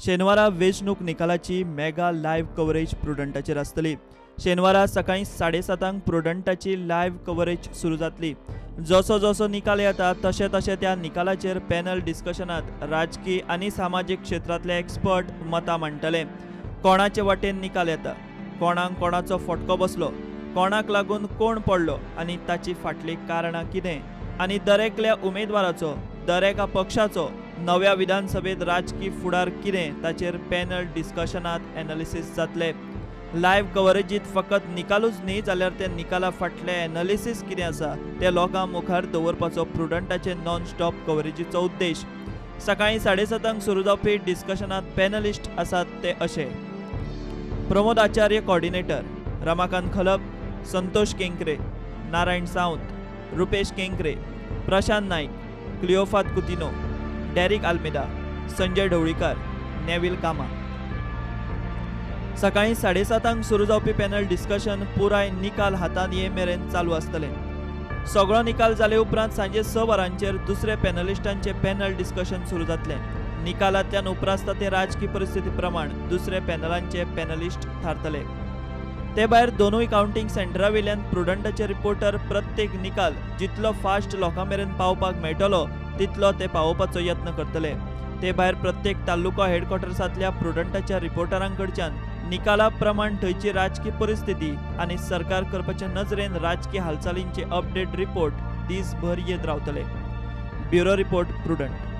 शेनवारा वेंचणूक निकालाची मेगा लायव्ह कव्हरेज प्रुडंटाचेर आसतली. शेनवारा सकाळीं 7:30 प्रुडंटाची लायव्ह कव्हरेज सुरू जातली. जसो जसो निकाल येता तशें तशें त्या निकालाचेर पॅनल डिस्कशनांत राजकी आनी सामाजीक क्षेत्रांतले एक्सपर्ट मतां मांडटले. कोणाचे वाटेन निकाल येता, कोणाक कोणाचो फटको बसलो, कोणाक लागून कोण पडलो आनी ताची फाटलीं कारणां कितें आनी दरेकल्या उमेदवाराचो, दरेका पक्षाचो नव्या विधानसभेत राजकी फुडार कितें ताचेर पॅनल डिस्कशनांत एनालिसीस जातले. लायव्ह कव्हरेजीत फकत निकालूच न्ही जाल्यार ते निकाला फाटले एनालिसीस कितें आसा ते लोकां मुखार दवरपाचो प्रुडंटाचे नॉन स्टॉप कव्हरेजीचो उद्देश. सकाळीं 7:30 सुरू जावपी डिस्कशनांत पॅनलिस्ट आसात ते अशे: प्रमोद आचार्य कॉर्डिनेटर, रमाकांत खलप, संतोष केंकरे, नारायण सावंत, रुपेश केंकरे, प्रशांत नाईक, क्लिओफात कुतिनो, डॅरिक आल्मेदा, संजय ढवळीकर, नेविल कामा. सकाळीं 7:30 सुरू जावपी पॅनल डिस्कशन पुराय निकाल हातांत ये मेरेन चालू आसतलें. सगळो निकाल जाले उपरांत सांजे 6 वरांचेर दुसरे पॅनलिस्टांचे पॅनल डिस्कशन सुरू जातलें. निकालांतल्यान उप्रासता ते राजकी परिस्थिती प्रमाण दुसरे पॅनलांचे पॅनलिस्ट थारतले. ते भायर दोनूय कावंटींग सेंटरा वयल्यान प्रुडंटाचे रिपोर्टर प्रत्येक निकाल जितलो फास्ट लोकां मेरेन पावपाक मेळटलो तितलो ते पावोवपाचो यत्न करतले. ते भायर प्रत्येक तालुको हेडक्वॉर्टर्सांतल्या प्रुडंटाच्या रिपोर्टरां कडच्यान निकाला प्रमाण थंयची राजकी परिस्थिती आनी सरकार करपाच्या नजरेन राजकी हालचालींचे अपडेट रिपोर्ट दीसभर येत रावतले. Bureau report, Prudent.